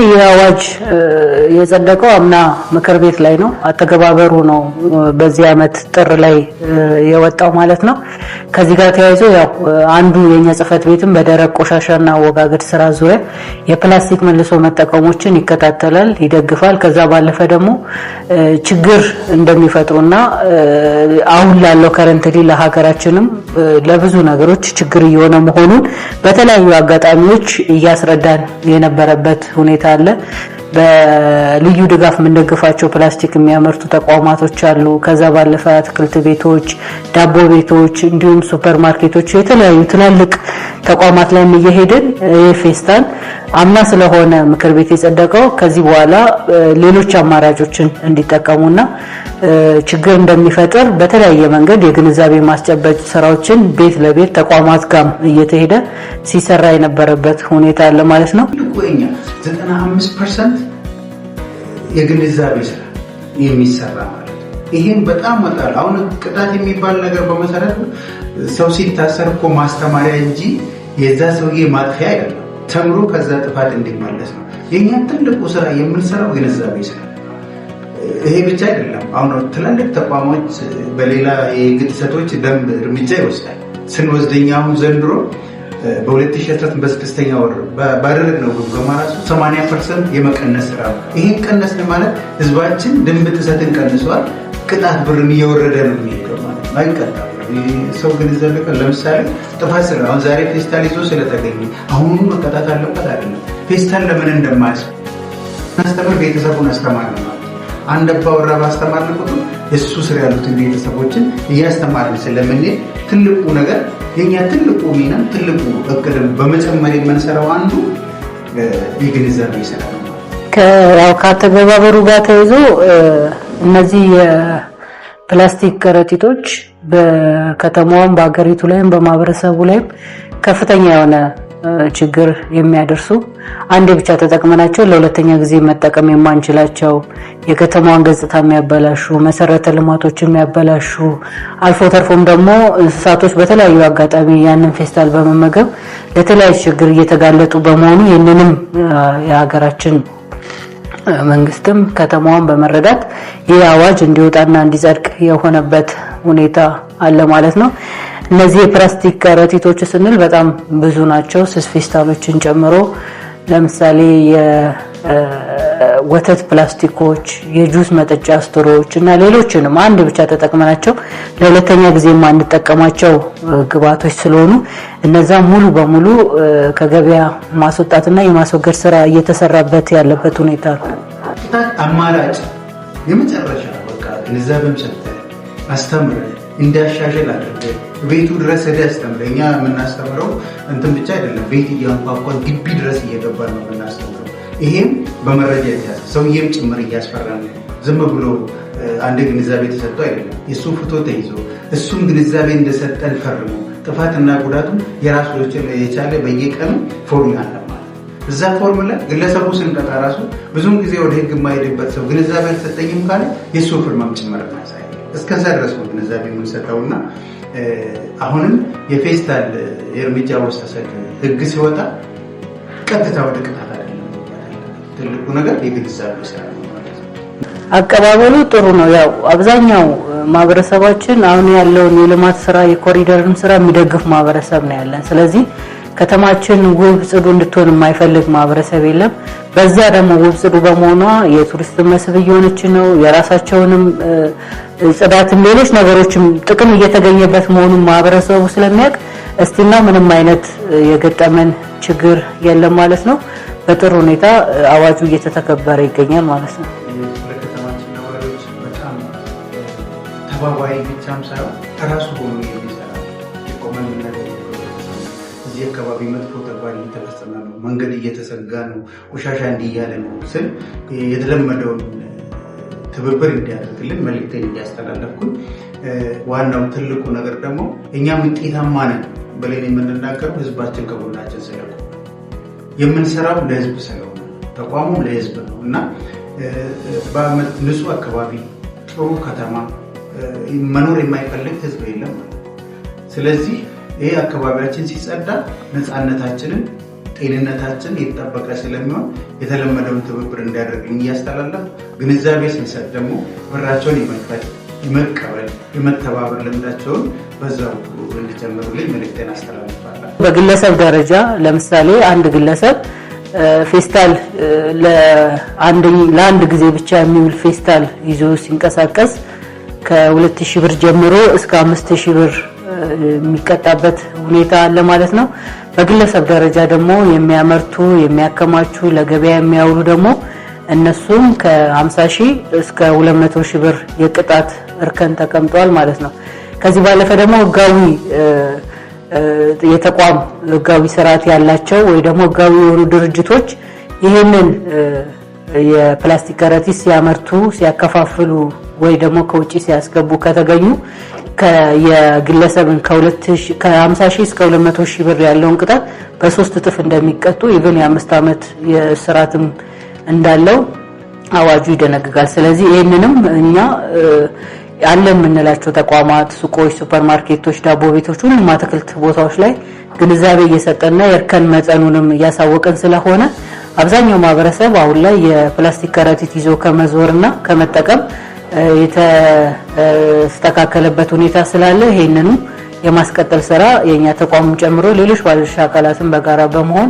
ይህ አዋጅ የጸደቀው አምና ምክር ቤት ላይ ነው። አተገባበሩ ነው በዚህ ዓመት ጥር ላይ የወጣው ማለት ነው። ከዚህ ጋር ተያይዞ ያው አንዱ የኛ ጽሕፈት ቤትም በደረቅ ቆሻሻና አወጋገድ ስራ ዙሪያ የፕላስቲክ መልሶ መጠቀሞችን ይከታተላል፣ ይደግፋል። ከዛ ባለፈ ደግሞ ችግር እንደሚፈጥሩና አሁን ላለው currently ለሀገራችንም ለብዙ ነገሮች ችግር እየሆነ መሆኑን በተለያዩ አጋጣሚዎች እያስረዳን የነበረበት ሁኔታ አለ። በልዩ ድጋፍ የምንደግፋቸው ፕላስቲክ የሚያመርቱ ተቋማቶች አሉ። ከዛ ባለፈ አትክልት ቤቶች፣ ዳቦ ቤቶች፣ እንዲሁም ሱፐር ማርኬቶች፣ የተለያዩ ትላልቅ ተቋማት ላይ እየሄድን ይህ ፌስታል አምና ስለሆነ ምክር ቤት የጸደቀው ከዚህ በኋላ ሌሎች አማራጮችን እንዲጠቀሙና ችግር እንደሚፈጥር በተለያየ መንገድ የግንዛቤ ማስጨበጥ ስራዎችን ቤት ለቤት ተቋማት ጋር እየተሄደ ሲሰራ የነበረበት ሁኔታ አለ ማለት ነው። ትልቁ የኛ 95% የግንዛቤ ስራ የሚሰራ ማለት ነው። ይህን በጣም መጣል አሁን ቅጣት የሚባል ነገር በመሰረቱ ሰው ሲታሰር እኮ ማስተማሪያ እንጂ የዛ ሰውዬ ማጥፊያ አይደለም። ተምሮ ከዛ ጥፋት እንዲመለስ ነው። የእኛ ትልቁ ስራ የምንሰራው ግንዛቤ ስራ። ይሄ ብቻ አይደለም። አሁን ትላልቅ ተቋሞች በሌላ የህግ ጥሰቶች ደንብ እርምጃ ይወስዳል። ስንወስደኛ አሁን ዘንድሮ በ2018 በስድስተኛ ወር ባደረግነው ግምገማ ራሱ 80% የመቀነስ ስራ ነው። ይህን ቀነስን ማለት ህዝባችን ደንብ ጥሰትን ቀንሷል፣ ቅጣት ብርን እየወረደ ነው የሚሄደው ማለት ነው። አይቀጣም። ሰው ግንዛቤ ለምሳሌ ጥፋት ስለ አሁን ዛሬ ፌስታል ይዞ ስለተገኘ አሁኑኑ መቀጣት አለበት አይደለም። ፌስታል ለምን እንደማያስተምር ቤተሰቡን አስተማር ነው ማለት አንድ አባወራ ባስተማርን ቁጥር እሱ ስር ያሉትን ቤተሰቦችን እያስተማርን ስለምንሄድ ትልቁ ነገር የኛ ትልቁ ሚና ትልቁ እቅድም በመጨመር የምንሰራው አንዱ የግንዛቤ ስራ ነው። ከአተገባበሩ ጋር ተይዞ እነዚህ የፕላስቲክ ከረጢቶች በከተማዋም በሀገሪቱ ላይም በማህበረሰቡ ላይም ከፍተኛ የሆነ ችግር የሚያደርሱ፣ አንዴ ብቻ ተጠቅመናቸው ለሁለተኛ ጊዜ መጠቀም የማንችላቸው፣ የከተማዋን ገጽታ የሚያበላሹ፣ መሰረተ ልማቶች የሚያበላሹ፣ አልፎ ተርፎም ደግሞ እንስሳቶች በተለያዩ አጋጣሚ ያንን ፌስታል በመመገብ ለተለያዩ ችግር እየተጋለጡ በመሆኑ ይህንንም የሀገራችን መንግስትም ከተማዋን በመረዳት ይህ አዋጅ እንዲወጣና እንዲጸድቅ የሆነበት ሁኔታ አለ ማለት ነው። እነዚህ የፕላስቲክ ከረጢቶች ስንል በጣም ብዙ ናቸው። ስስ ፌስታሎችን ጨምሮ ለምሳሌ የወተት ፕላስቲኮች፣ የጁስ መጠጫ straw ዎች እና ሌሎችንም አንድ ብቻ ተጠቅመናቸው ለሁለተኛ ጊዜ የማንጠቀማቸው ግብዓቶች ስለሆኑ እነዛ ሙሉ በሙሉ ከገበያ ማስወጣትና የማስወገድ ስራ እየተሰራበት ያለበት ሁኔታ ነው። ቅጣት አማራጭ የመጨረሻ በቃ ግንዛቤም ሰጥተህ አስተምረህ እንዲያሻሽል አድርገህ ቤቱ ድረስ ሄደህ አስተምረህ። እኛ የምናስተምረው እንትን ብቻ አይደለም፣ ቤት እያንኳኳን ግቢ ድረስ እየገባን ነው የምናስተምረው። ይሄም በመረጃ የተያዘ ሰውዬም ጭምር እያስፈራን ዝም ብሎ አንድ ግንዛቤ ተሰጥቶ አይደለም። የእሱ ፎቶ ተይዞ እሱም ግንዛቤ እንደሰጠን ፈርሞ ጥፋትና ጉዳቱ የራሱ የቻለ በየቀኑ ፎርም አለ ማለት እዛ ፎርም ላይ ግለሰቡ ስንቀጣ ራሱ ብዙውን ጊዜ ወደ ህግ የማይሄድበት ሰው ግንዛቤ አልሰጠኝም ካለ የእሱ ፊርማም ጭምር እናሳያለን። እስከዛ ድረስ ነው ግንዛቤ የምንሰጠውና አሁንም የፌስታል የእርምጃ አወሳሰድ ህግ ሲወጣ ቀጥታ ወደ ቅጣት አይደለም። ትልቁ ነገር የግንዛቤ ስራ ነው ማለት ነው። አቀባበሉ ጥሩ ነው። ያው አብዛኛው ማህበረሰባችን አሁን ያለውን የልማት ስራ የኮሪደርን ስራ የሚደግፍ ማህበረሰብ ነው ያለን። ስለዚህ ከተማችን ውብ ጽዱ እንድትሆን የማይፈልግ ማህበረሰብ የለም። በዛ ደግሞ ውብ ጽዱ በመሆኗ የቱሪስት መስህብ እየሆነች ነው። የራሳቸውንም ጽዳትም ሌሎች ነገሮችም ጥቅም እየተገኘበት መሆኑን ማህበረሰቡ ስለሚያውቅ እስቲና ምንም አይነት የገጠመን ችግር የለም ማለት ነው። በጥሩ ሁኔታ አዋጁ እየተተከበረ ይገኛል ማለት ነው። ለከተማችን ነዋሪዎች በጣም ተባባሪ ብቻም ሳይሆን ራሱ ሆኖ የሚሰራ የቆመ ነገር እዚህ አካባቢ መጥፎ ተግባር እየተፈጸመ ነው፣ መንገድ እየተዘጋ ነው፣ ቆሻሻ እንዲህ እያለ ነው ስል የተለመደውን ትብብር እንዲያደርግልን መልዕክቴን እያስተላለፍኩኝ፣ ዋናው ትልቁ ነገር ደግሞ እኛም ውጤታማ ነን ብለን የምንናገረው ህዝባችን ከጎናችን ስለቆመ፣ የምንሰራው ለህዝብ ስለሆነ፣ ተቋሙም ለህዝብ ነው እና በአመት ንጹህ አካባቢ ጥሩ ከተማ መኖር የማይፈልግ ህዝብ የለም። ስለዚህ ይህ አካባቢያችን ሲጸዳ ነፃነታችንን ጤንነታችን የተጠበቀ ስለሚሆን የተለመደውን ትብብር እንዲያደርግልኝ እያስተላለፍ፣ ግንዛቤ ስንሰጥ ደግሞ ብራቸውን የመክፈል፣ የመቀበል፣ የመተባበር ልምዳቸውን በዛው እንዲጨምሩልኝ መልእክቴን አስተላልፋለሁ። በግለሰብ ደረጃ ለምሳሌ አንድ ግለሰብ ፌስታል፣ ለአንድ ጊዜ ብቻ የሚውል ፌስታል ይዞ ሲንቀሳቀስ ከ2000 ብር ጀምሮ እስከ 5000 ብር የሚቀጣበት ሁኔታ አለ ማለት ነው። በግለሰብ ደረጃ ደግሞ የሚያመርቱ፣ የሚያከማቹ፣ ለገበያ የሚያውሉ ደግሞ እነሱም ከ50 ሺህ እስከ 200 ሺህ ብር የቅጣት እርከን ተቀምጧል ማለት ነው። ከዚህ ባለፈ ደግሞ ህጋዊ የተቋም ህጋዊ ስርዓት ያላቸው ወይ ደግሞ ህጋዊ የሆኑ ድርጅቶች ይህንን የፕላስቲክ ከረጢት ሲያመርቱ፣ ሲያከፋፍሉ ወይ ደግሞ ከውጭ ሲያስገቡ ከተገኙ የግለሰብን ከ50 ሺህ እስከ 200 ሺህ ብር ያለውን ቅጣት በ3 እጥፍ እንደሚቀጡ፣ even የ5 ዓመት የእስራትም እንዳለው አዋጁ ይደነግጋል። ስለዚህ ይህንንም እኛ አለ የምንላቸው ተቋማት፣ ሱቆች፣ ሱፐርማርኬቶች፣ ዳቦ ቤቶች፣ ሁሉም አትክልት ቦታዎች ላይ ግንዛቤ እየሰጠንና የእርከን መጠኑንም እያሳወቅን ስለሆነ አብዛኛው ማህበረሰብ አሁን ላይ የፕላስቲክ ከረጢት ይዞ ከመዞርና ከመጠቀም የተስተካከለበት ሁኔታ ስላለ ይህንኑ የማስቀጠል ስራ የእኛ ተቋሙን ጨምሮ ሌሎች ባለድርሻ አካላትን በጋራ በመሆን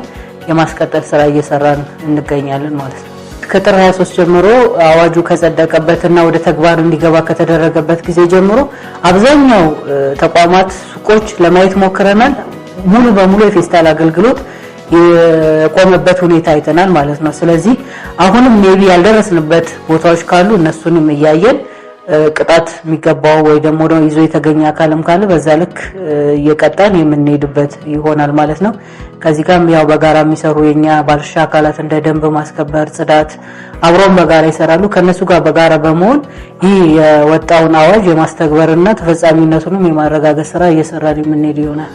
የማስቀጠል ስራ እየሰራን እንገኛለን ማለት ነው። ከጥር 23 ጀምሮ አዋጁ ከጸደቀበትና ወደ ተግባር እንዲገባ ከተደረገበት ጊዜ ጀምሮ አብዛኛው ተቋማት፣ ሱቆች ለማየት ሞክረናል። ሙሉ በሙሉ የፌስታል አገልግሎት የቆመበት ሁኔታ አይተናል ማለት ነው። ስለዚህ አሁንም maybe ያልደረስንበት ቦታዎች ካሉ እነሱንም እያየን ቅጣት የሚገባው ወይ ደግሞ ይዞ የተገኘ አካልም ካለ በዛ ልክ እየቀጣን የምንሄድበት ይሆናል ማለት ነው። ከዚህ ጋርም ያው በጋራ የሚሰሩ የኛ ባለድርሻ አካላት እንደ ደንብ ማስከበር፣ ጽዳት አብረውን በጋራ ይሰራሉ። ከነሱ ጋር በጋራ በመሆን ይህ የወጣውን አዋጅ የማስተግበርና ተፈጻሚነቱንም የማረጋገጥ ስራ እየሰራን የምንሄድ ይሆናል።